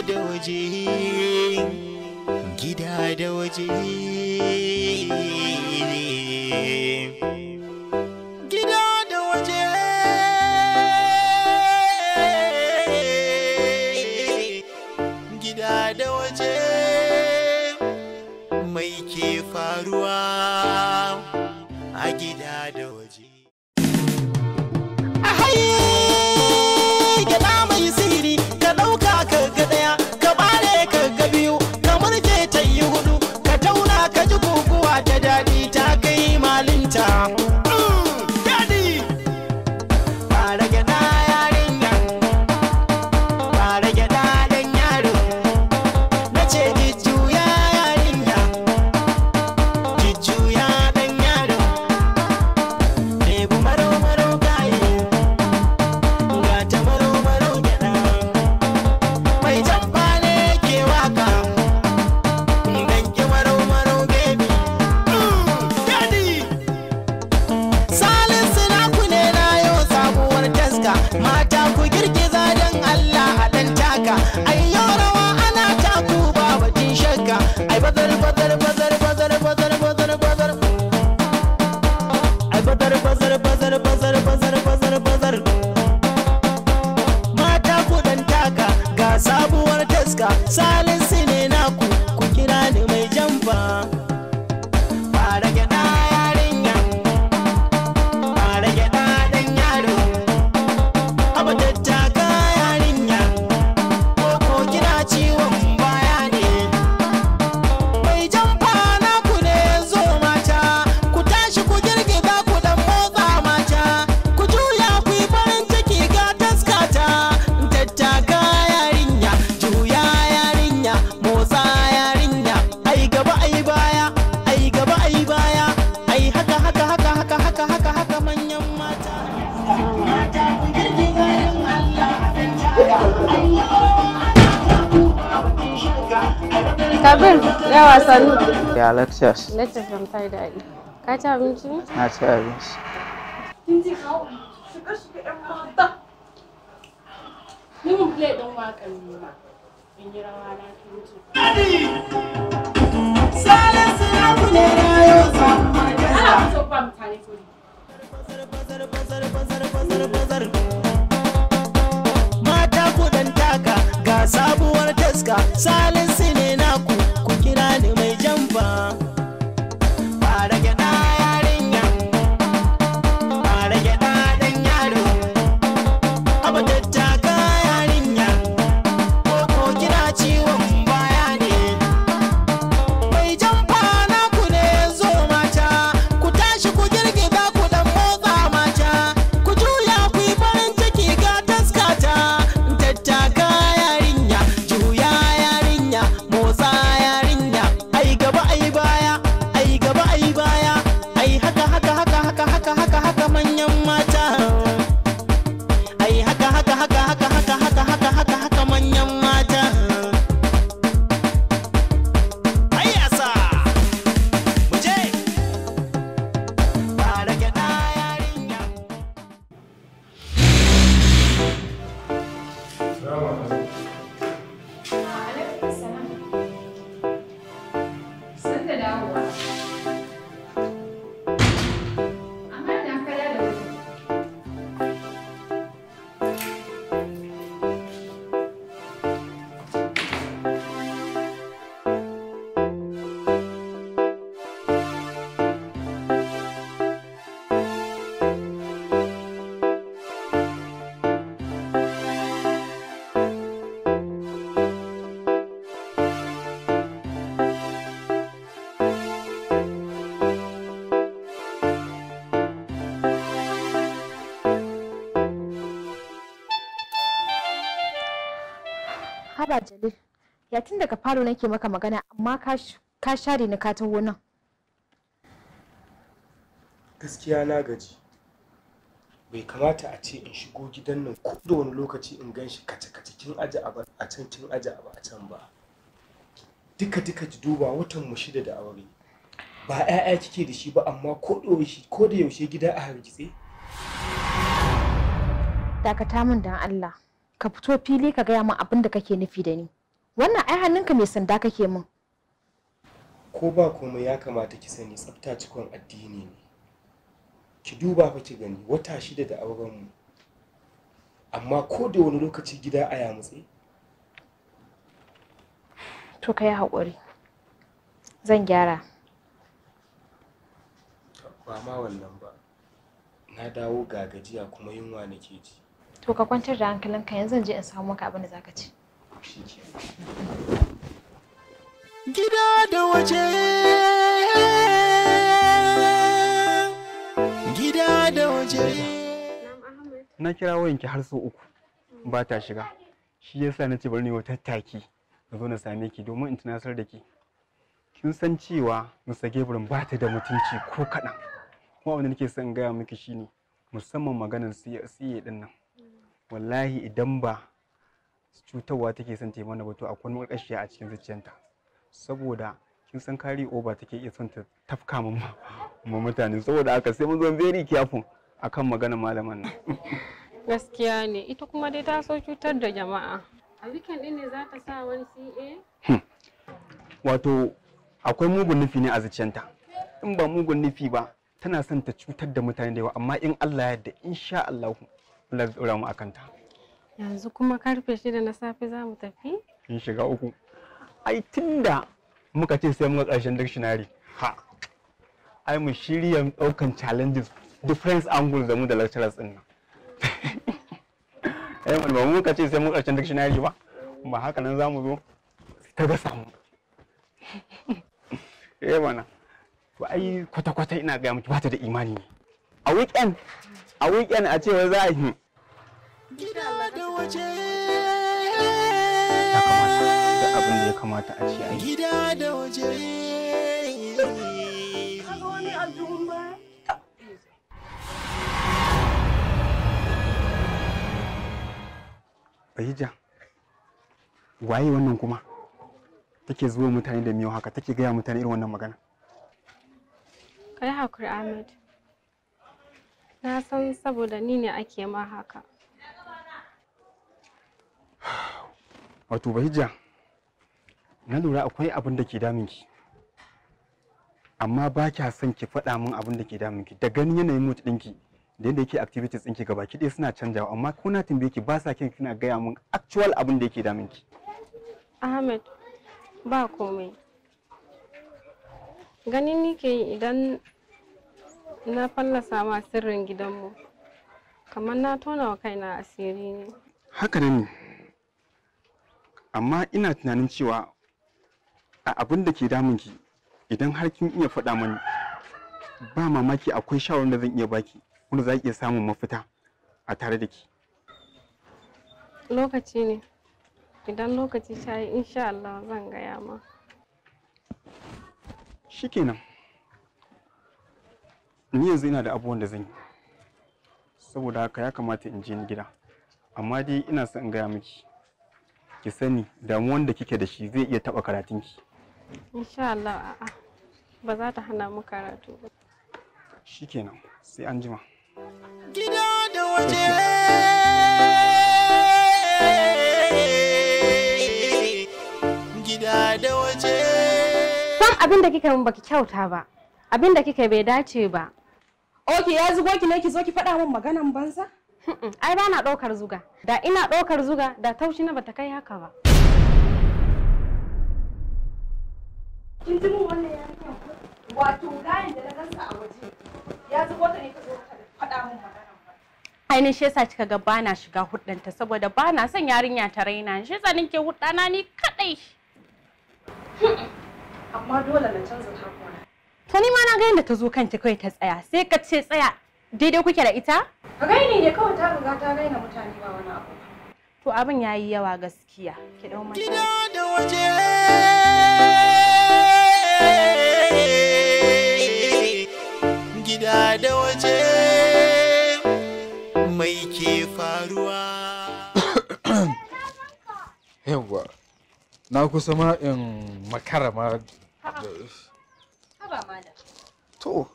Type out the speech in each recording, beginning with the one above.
da waje, gida da waje, gida da waje, gida da waje, mai ke faruwa a gida da waje. Gyaɗa mai sihiri, ka ɗauka ka ga ɗaya, ka bare ka ga biyu, ka murje ta yi hudu, ka tauna ka ji guguwa ta daɗi ta kai malinta. Daɗi! Fara gyaɗa yarinya, fara gyaɗa ɗan yaro, na ce jujjuya yarinya, jujjuya ɗan yaro, ɗebi maro-maro gaye. Gata maro-maro gyaɗa, mai jamfa ne ke waka, danki maro-maro baby. Daddy! Salisu naku ne na yau sabuwar taska, mata ku girgiza don Allah a ɗan taka, ai yau rawa ana taku ba batun shakka, ai bazar bazar bazar bazar bazar bazar bazar. Ai bazar bazar bazar bazar bazar bazar bazar. Mata ku dan taka ga sabuwar taska, Salisu ne naku, ku kira ni mai jamba. Fara gyaɗa yarinya, fara gyaɗa ɗan yaro, haba tattaka yarinya, ko kina ciwon baya ne. Mai jamfa naku ne zo mata, ku tashi ku girgiza ku dan motsa mata, ku juya ku yi farin ciki ga taskata. Tattaka yarinya, juya yarinya, motsa yarinya, ai gaba ai baya, ai gaba ai baya, ai haka haka haka haka haka haka haka manyan mata. Mata ku girgiza don Allah a dan taka, ai rawa ana taku a bakin shaka, ai Kabir, yawa sannu. Ya lectures. Lectures ban ta yi daɗi. Ka ci abinci? Na ci abinci. Kin ji kawo? Shiga shiga ƴan mata. Ni mun play ɗin waƙar nima. In yi rawa na kin ji. Salisu naku ne na yau sabuwar taska. Ana fito ba mutane kuɗi. Mata ku dan taka ga sabuwar taska, Salisu ne naku, ku kira ni mai jamfa. Fara gyaɗa yarinya, fara gyaɗa ɗan yaro, haba tattaka yarinya, ko kina ciwon baya ne. Mai jamfa naku ne zo mata, ku tashi ku girgiza ku dan motsa mata, ku juya ku yi farin ciki ga taskata. Tattaka yarinya, juya yarinya, motsa yarinya, ai gaba ai baya, ai gaba ai baya, ai haka haka haka haka haka haka haka manyan mata. Ai haka haka haka haka haka haka haka haka haka manyan mata. Hayyasa! Mu je! Fara gyaɗa yarinya. Sun da dawowa. Amma na kaya da wuri. Haba Jalil, ya tun daga falo nake maka magana amma ka share ni ka taho nan. Gaskiya na gaji. Bai kamata a ce in shigo gidan nan ko da wani lokaci in gan shi kace-kace, kin aje abu a can, kin aje abu a can ba. Duka duka ki duba watan mu 6 da aure. Ba 'ya'ya kike da shi ba, amma ko da yaushe ko da yaushe gida a hargitse. Dakata min dan Allah. Ka fito fili ka gaya min abin da kake nufi da ni. Wannan ai hannunka mai sanda kake min. Ko ba komai ya kamata ki sani tsafta cikon addini ne. Ki duba fa ki gani wata 6 da auren mu. Amma ko da wani lokaci gida a yamutse. To kai haƙuri. Zan gyara. Ba ma wannan ba. Na dawo ga gajiya kuma yunwa nake ji. To ka kwantar da hankalinka yanzu zan je in samu maka abin da zaka ci. Gida da waje. Gida da waje. Na kira wayanki har sau 3 ba ta shiga. Shi yasa na ce bari ne wata tattaki na zo na same ki domin in tunasar da ki. Kin san cewa Mr. Gabriel ba ta da mutunci ko kaɗan. Kuma abin da nake son in gaya miki shine musamman maganar siye din nan. Wallahi idan ba cutarwa take son ta yi mana ba to akwai maƙarƙashiya a cikin zuciyarta. Saboda kin san carry over take iya son ta tafka ma mutane, saboda haka sai mun zo very careful akan maganar malaman nan. Gaskiya ne, ita kuma dai ta so cutar da jama'a. A weekend din ne za ta sa wani CA? Wato akwai mugun nufi ne a zuciyarta. In ba mugun nufi ba tana son ta cutar da mutane da yawa, amma in Allah ya yarda insha Allah Allah zai tsora mu akan ta. Yanzu kuma karfe 6 na safe za mu tafi? Kin shiga uku. Ai tunda muka ce sai muka ƙarshen dictionary, ha. Ai mu shirya ɗaukan challenges different angles da mu da lecturers din nan. Ai ba mu muka ce sai mu ƙarshen dictionary ba. Ba haka nan zamu zo ta gasa mu. Eh mana. To ai kwata-kwata ina gaya miki ba ta da imani ne. A weekend a ce wai za a yi. Gida da waje. Ya kamata da abin da ya kamata a ce ai. Gida da waje. Kaga wani aljihun baya? Bahija, waye wannan kuma? Take zuwa mutane da miyau haka, take gaya mutane irin wannan magana. Kai hakuri Ahmed. Na san saboda ni ne ake ma haka. Wato Bahija, na lura akwai abin da ke damunki. Amma ba kya son ki faɗa min abin da ke damunki. Da ganin yanayin mood ɗinki, da yadda yake activities ɗinki gabaki ɗaya suna canjawa, amma ko na tambaye ki ba sa kin kina gaya min actual abin da yake damunki. Ahmed, ba komai. Ganin nike yi idan na fallasa ma sirrin gidanmu, kamar na tona wa kaina asiri ne. Haka nan ne. Amma ina tunanin cewa a abin da ke damunki idan har kin iya faɗa mani ba mamaki akwai shawarar da zan iya baki wanda za ki iya samun mafita a tare da ki. Lokaci ne. Idan lokaci ta yi insha Allah zan gaya ma. Shikenan. Ni yanzu ina da abubuwan da zan yi. Saboda haka ya kamata in je ni gida. Amma dai ina son in gaya miki. Ki sani damuwan da kike da shi zai iya taɓa karatunki. Insha Allah a'a. Ba za ta hana mu karatu ba. Shikenan, sai an jima. Gida da waje. Gida da waje. Sam abin da kika min baki kyauta ba. Abin da kika bai dace ba. Okay, ya zugo ki ne ki zo ki faɗa min maganan banza? Ai ba na ɗaukar zuga. Da ina ɗaukar zuga da taushi na bata kai haka ba. Kin ji mun wannan yarinyar ko? Wato gayan da na gansa a waje. Ya zugo ta ne ta zo ta faɗa min maganan banza. Ainihin shi yasa kika ga bana shiga hudanta saboda bana son yarinya ta raina. Shi yasa nake hudana ni kadai. Amma dole na canza takona. To ni ma na ga yadda ta zo kanta kawai ta tsaya sai ka ce tsaya daidai kuke da ita? Raini ne kawai ta riga ta raina mutane ba wani abu. To abin yayi yawa gaskiya. Ki dau mata. Gida da waje. Gida da waje. Mai ke faruwa. Yawwa. Na kusa ma in makara ma. Haba malam. To,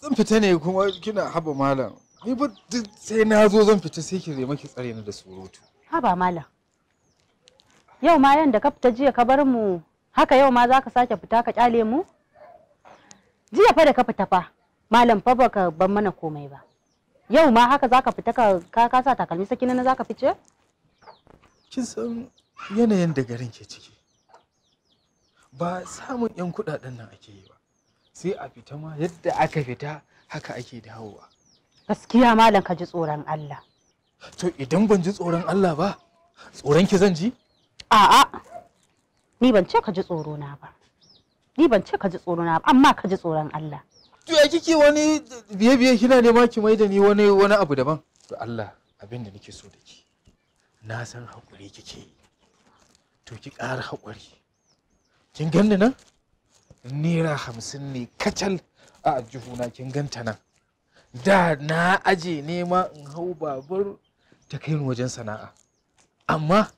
zan fita ne kuma kina haba malam. Ni ba duk sai na zo zan fita sai ki rema ki tsare ni da surutu. Haba malam. Yau ma yanda ka fita jiya ka bar mu, haka yau ma za ka sake fita ka kyale mu? Jiya fa da ka fita fa, malam fa baka ban mana komai ba. Yau ma haka za ka fita ka sa takalmi sakina na za ka fice? Kin san yanayin da garin ke ciki. Ba samun 'yan kuɗaɗen nan ake yi ba. Sai a fita ma yadda aka fita haka ake dawowa. Gaskiya malam ka ji tsoron Allah. To idan ban ji tsoron Allah ba, tsoron ki zan ji? A'a. Ni ban ce ka ji tsoro na ba. Ni ban ce ka ji tsoro na ba, amma ka ji tsoron Allah. To ya kike wani biye-biye kina nema ki mai da ni wani abu daban? To Allah abin da nake so da ki. Na san hakuri kike yi. To ki ƙara hakuri. Kin ganni nan? 50 ne kacal a aljihuna kin ganta nan. Da na aje nema in hau babur ta kai ni wajen sana'a. Amma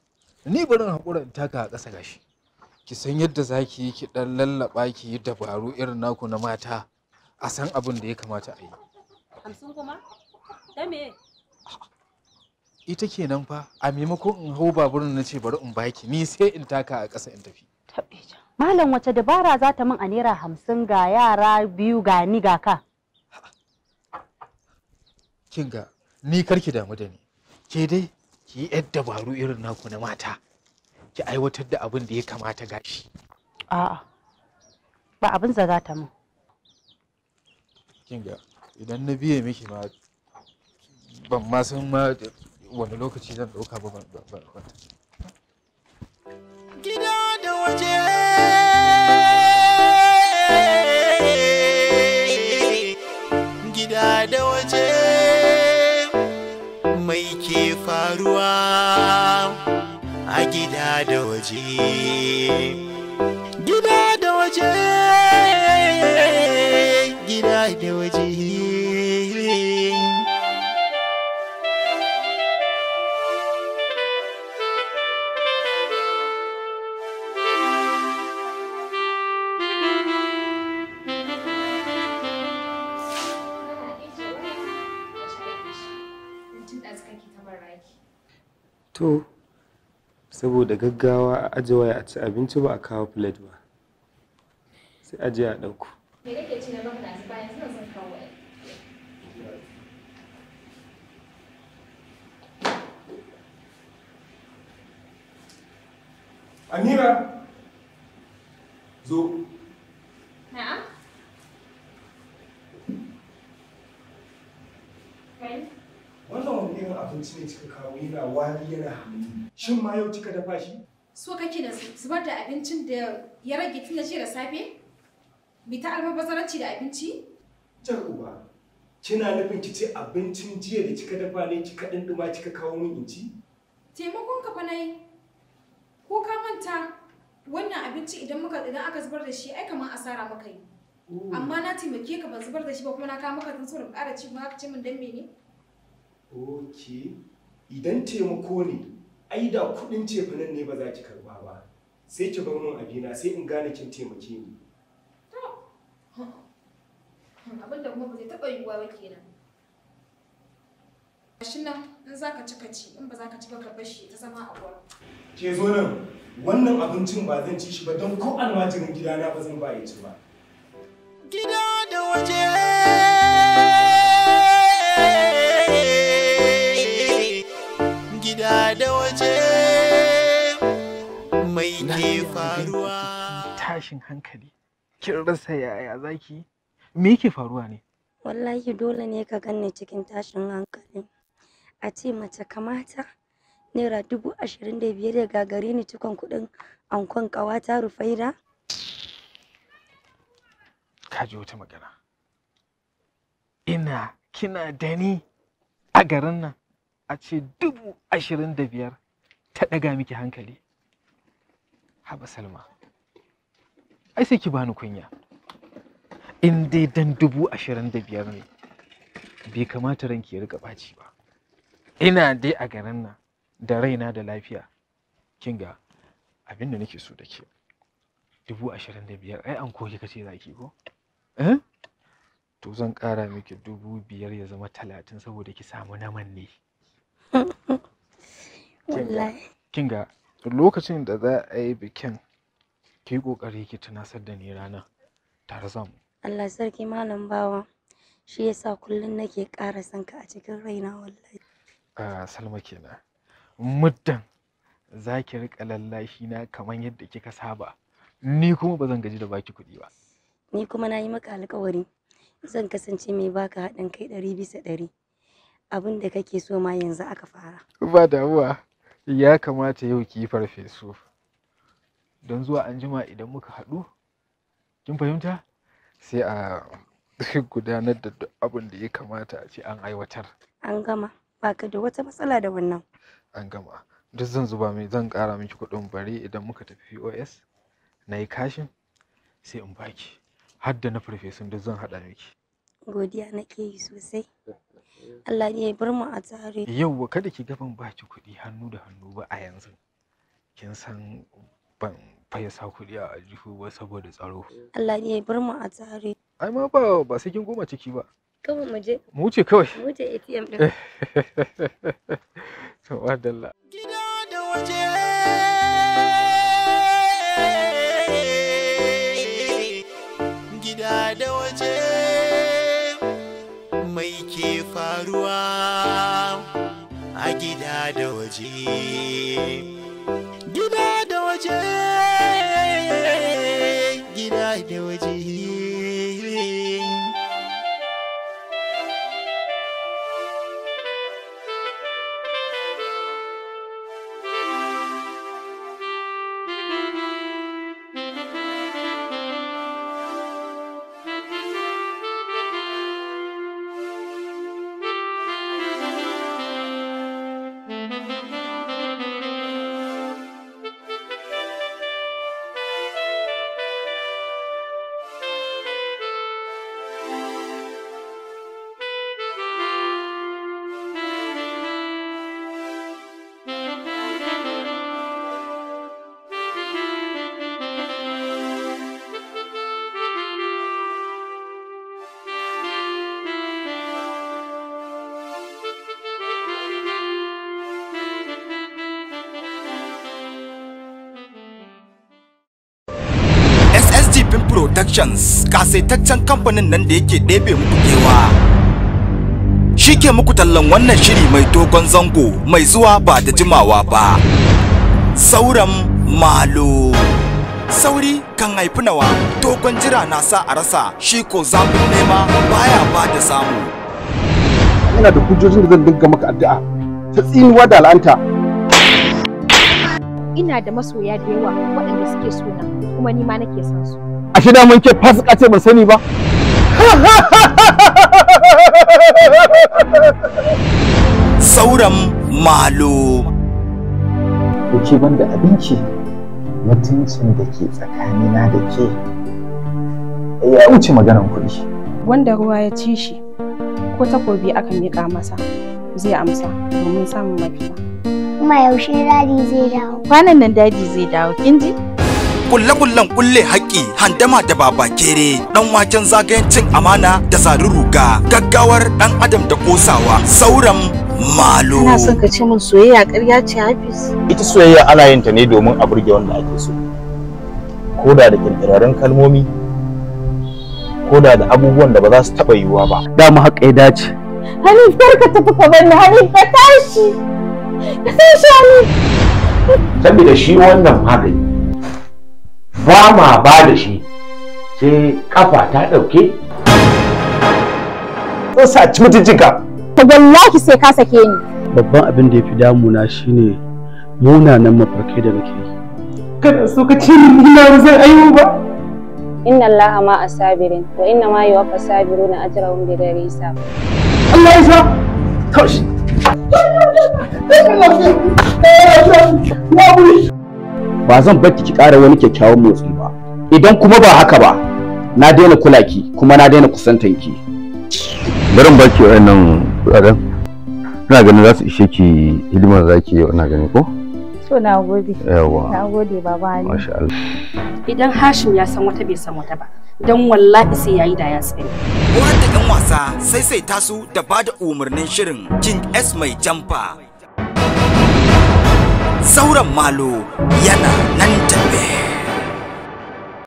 ni bari in haƙura in taka a ƙasa gashi. Ki san yadda za ki yi ki ɗan lallaɓa ki yi dabaru irin naku na mata a san abin da ya kamata a yi. 50 kuma? Da me? Ita kenan fa a maimakon in hau babur na ce bari in baki ni sai in taka a ƙasa in tafi. Malam wace dabara za ta min a 50 ga yara biyu ga ni ga ka? Kin ga ni karki damu da ni. Ke dai ki yi yar dabaru irin naku na mata. Ki aiwatar da abin da ya kamata gashi. A'a. Ba abin za ta min. Kin ga idan na biye miki ma ban ma san ma wani lokaci zan ɗauka ba ban. Gida da waje. Gida da waje. Mai ke faruwa a gida da waje. Gida da waje. Gida da waje. To, saboda gaggawa a aje waya a ci abinci ba a kawo plate ba. Sai aje a ɗauko. Me kake ci na baka da asuba yanzu nan zan kawo waya. Amira! Zo. Na'am. Kai? Wannan wani irin abinci ne kika kawo yana wari yana hamami. Shin ma yau kika dafa shi? So kake da zubar da abincin da ya rage tun da jiya da safe? Bi ta almubazzaranci da abinci? Jar uba, kina nufin ki ce abincin jiya da kika dafa ne kika dindima kika kawo min in ci? Taimakon ka fa nayi. Ko ka manta wannan abinci idan aka zubar da shi ai kamar asara muka yi. Amma na taimake ka ban zubar da shi ba kuma na kawo maka tun saboda ƙara ci kuma ka ce min dan mene? Ok, idan taimako ne, ai da kuɗin cefanen ne ba za ki karba ba. Sai ki bar min abina sai in gane kin taimake ni. To, abin da kuma ba zai taɓa yiwuwa ba kenan. Gashi nan in za ka ci ka ci, in ba za ka ci ba ka bar shi ta zama a gurin. Ke zo nan, wannan abincin ba zan ci shi ba don ko almajirin gidana ba zan ba ya ci ba. Gida da waje. Gida da waje. Mai ke faruwa. Tashin hankali. Kin rasa yaya zaki? Me yake faruwa ne? Wallahi dole ne ka ganni cikin tashin hankali. A ce mace kamata ₦25,000 ya gagare ni cikon kuɗin ankon ƙawata Rufaida. Ka ji wata magana. Ina kina da ni a garin nan a ce 25,000 ta ɗaga miki hankali. Haba Salma, ai sai ki bani kunya. In dai dan 25,000 ne, bai kamata ranki ya riƙa ɓaci ba. Ina dai a garin nan da raina da lafiya. Kin ga abin da nake so da ke. 25,000 ai anko kika ce zaki ko? Eh? To zan ƙara miki 5,000 ya zama 30 saboda ki samu na manne. Wallahi. Kin ga Lokacin da za a yi bikin, ki yi ƙoƙari ki tunasar da ni rana tare zamu. Allah sarki Malam Bawa. Shi yasa kullum nake ƙara son ka a cikin raina wallahi. Ah, Salma kenan. Muddin za ki riƙa lallashi na kamar yadda kika saba, ni kuma ba zan gaji da baki kuɗi ba. Ni kuma na yi maka alƙawari zan kasance mai baka haɗin kai 100%. Abin da kake so ma yanzu aka fara. Ba damuwa, ya kamata yau ki yi farfesu. Don zuwa anjima idan muka haɗu, kin fahimta? Sai a gudanar da duk abin da ya kamata a ce an aiwatar. An gama, baka da wata matsala da wannan. An gama. Duk zan zuba mai zan ƙara miki kuɗin bare idan muka tafi POS na yi kashin sai in baki. Har da na farfesun duk zan haɗa miki. Godiya nake yi sosai. Allah ne ya bar mu a tare. Yauwa kada ki ga ban baki kuɗi hannu da hannu ba a yanzu. Kin san ban faye sa kuɗi a aljihu ba saboda tsaro. Allah ne ya bar mu a tare. Ai ma ba sai kin goma ciki ba. Kawai mu je. Mu wuce kawai. Mu wuce ATM ɗin. To madalla. Da waje. Gida da waje. Mai ke faruwa a gida da waje. Gida da waje. Gida da waje. SSG Film Productions kasaitaccen kamfanin nan da yake ɗebe muku kewa. Shi ke muku tallan wannan shiri mai dogon zango mai zuwa ba da jimawa ba. Sauran Malo. Sauri kan haifi nawa, dogon jira na sa a rasa, shi ko zafin nema baya ba da samu. Ina da hujjojin da zan dinga maka addu'a ta tsinuwa da al'anta. Ina da masoya da yawa waɗanda suke so na kuma ni ma nake son su. Ashe da mun ke fasika ce ban sani ba. Sauran Malo. Kuke banda abinci mutuncin da ke tsakanina da ke ya wuce maganan kuɗi. Wanda ruwa ya ci shi ko takobi aka miƙa masa zai amsa domin samun mafita. Kuma yaushe dadi zai dawo? Kwanan nan dadi zai dawo, kin ji? Kulle-kullen kulle haƙƙi, handama da babakere, ɗan waken zagayen cin amana da zarin ruga, gaggawar ɗan adam da ƙosawa, sauran Malo. Kana son ka ce min soyayya ƙarya ce Hafiz? Ita soyayya ana yin ta ne domin a burge wanda ake so. Ko da da ƙirƙirarrun kalmomi, ko da da abubuwan da ba za su taɓa yiwuwa ba. Dama haka ya dace. Hanif kar ka tafi ka bar ni, Hanif ka tashi. Ka tashi Hanif. Saboda shi wannan magani ba ma ba da shi sai kafa ta ɗauke. Zan sa ci mutuncinka. Wallahi sai ka sake ni. Babban abin da ya fi damuna shine munanan mafarkai da nake yi. Kada so ka ce ni ina ba zan aihu ba. Inna Allaha ma asabirin wa inna ma yuwaffa sabiruna ajrahum bighairi hisab. Allah ya sa. Tashi. Ba zan bar ki ƙara wani kyakkyawan motsi ba. Idan kuma ba haka ba, na daina kula ki kuma na daina kusantan ki. Barin baki wayannan kuɗaɗen. Ina ganin za su ishe ki hidimar da zaki yau ina gani ko? To na gode. Yawwa. Na gode baba Ali. Masha Allah. Idan Hashim ya san wata bai san wata ba, dan wallahi sai yayi da ya sani. Horar da 'yan wasa saisaita su da ba da umarnin shirin King S mai jamfa. Zauren Malo yana nan tafe.